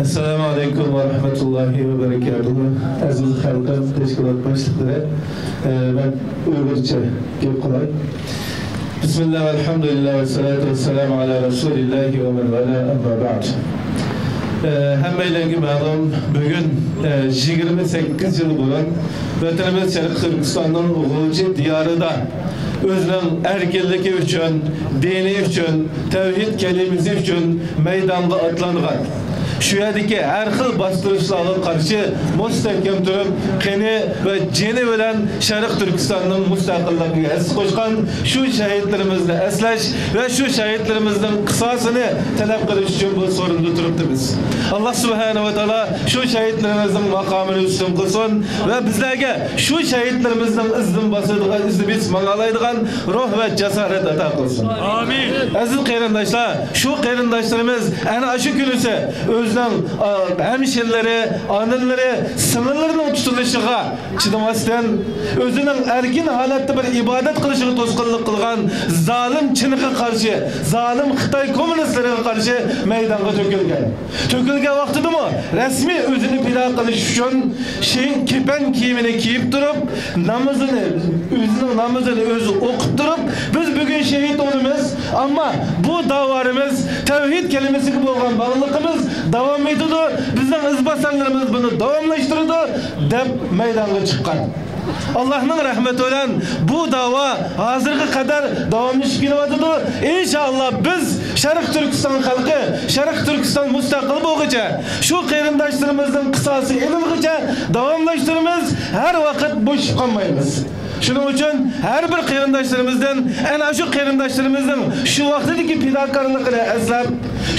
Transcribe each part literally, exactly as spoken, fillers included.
ئەسسالامۇ ئەلەيكۇم ۋە رەھمەتۇللاھى ۋە بەرىكاتۇھۇ. ئەزىز خەلقىم، تەشكىلات باشلىقلىرى، ئە، مەن ئۇيغۇرچە گەپ قىلاي. بىسمىللا، ۋەلھەمدۇلىللا، ۋەسسالاتۇ ۋەسسالامۇ ئەلا رەسۇلىللاھى ۋە مەن ۋالا، ئەمما بەئد. ئە، ھەممەيلەنگە مەلۇم، بۈگۈن، ئە، يىگىرمە سەككىز يىل بۇرۇن ۋەتىنىمىز شەرقىي تۈركىستاننىڭ غۇلجا دىيارىدا ئۆزىنىڭ ئەركىنلىكى ئۈچۈن، دىنى ئۈچۈن، تەۋھىد كەلىمىسى ئۈچۈن مەيدانغا ئاتلانغان. شۇ يەردىكى ھەر خىل باستۇرۇشلارغا قارشى مۇستەھكەم تۇرۇپ، قېنى ۋە جېنى بىلەن شەرقىي تۈركىستاننىڭ مۇستەقىللىقىگە ھەسسە قوشقان شۇ شەھىدلىرىمىزنى ئەسلەش ۋە شۇ شەھىدلىرىمىزنىڭ قىساسىنى تەلەپ قىلىش ئۈچۈن بۇ سورۇندا تۇرۇپتىمىز. ئاللا سۇبھانەھۇ ۋە تائالا شۇ شەھىدلىرىمىزنىڭ ماقامىنى ئۈستۈن قىلسۇن ۋە بىزلەرگە شۇ شەھىدلىرىمىزنىڭ ئىزىدىن باسىدىغان، ئىزىنى بېسىپ ماڭالايدىغان روھ ۋە جاسارەت ئاتا قىلسۇن. ئامىن. ئەزىز قېرىنداشلار، شۇ قېرىنداشلىرىمىز ئەنە شۇ كۈنىسى ئۆزىنىڭ، ئا، ھەمشىرىلىرى، ئانىلىرى، سىڭىللىرىنىڭ تۇتۇلۇشىغا چىدىماستىن، ئۆزىنىڭ ئەركىن ھالەتتە بىر ئىبادەت قىلىشىغا توسقۇنلۇق قىلغان زالىم چىنغا قارشى، زالىم خىتاي كوممۇنىستلىرىغا قارشى مەيدانغا تۆكۈلگەن. تۆكۈلگەن ۋاقتىدىمۇ رەسمىي ئۆزىنى پىدا قىلىش ئۈچۈن شېھىت كېپەن كىيىمىنى كىيىپ تۇرۇپ، نامىزىنى، ئۆزىنىڭ نامىزىنى ئۆزى ئوقۇپ تۇرۇپ، بىز بۈگۈن شېھىت بولىمىز، ئەمما بۇ داۋالىرىمىز، تەۋھىد كەلىمىسىگە بولغان باغلىقىمىز داۋام ئېتىدۇ، بىزنىڭ ئىزباسارلىرىمىز بۇنى داۋاملاشتۇرىدۇ، دەپ مەيدانغا چىققان. ئاللانىڭ رەھمىتى بىلەن بۇ داۋا ھازىرغا قەدەر داۋاملىشىپ كېلىۋاتىدۇ. ئىنشائاللا، بىز شەرقىي تۈركىستان خەلقى، شەرقىي تۈركىستان مۇستەقىل بولغۇچە، شۇ قېرىنداشلىرىمىزنىڭ قىساسى ئېلىنغۇچە داۋاملاشتۇرىمىز، ھەر ۋاقىت بوشىشىپ قالمايمىز. شۇنىڭ ئۈچۈن ھەر بىر قېرىنداشلىرىمىزدىن ئەنە شۇ قېرىنداشلىرىمىزنىڭ شۇ ۋاقتىدىكى پىداكارلىقىنى ئەسلەپ،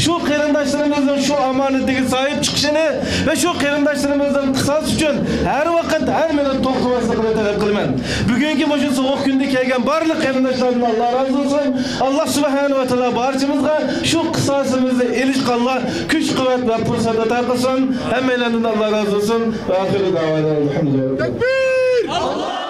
شۇ قېرىنداشلىرىمىزنىڭ شۇ ئامانىتىگە ساھىب چىقىشىنى ۋە شۇ قېرىنداشلىرىمىزنىڭ قىساس ئۈچۈن ھەر ۋاقىت، ھەر مىنۇت توختىماسلىقىنى تەلەپ قىلىمەن. بۈگۈنكى مۇشۇ سوغۇق كۈندە كەلگەن بارلىق قېرىنداشلاردىن ئاللا رازى بولسۇن. ئاللا سۇبھانەھۇ ۋە تائالا بارچىمىزغا شۇ قىساسىمىزنى ئېلىشقا ئاللا كۈچ، قۇۋۋەت ۋە پۇرسەت ئاتا قىلسۇن. ھەممەيلەندىن ئاللا رازى بولسۇن. ۋە ئاخىرۇ دەۋانا ئەلھەمدۇلىللاھ. تەكبىر!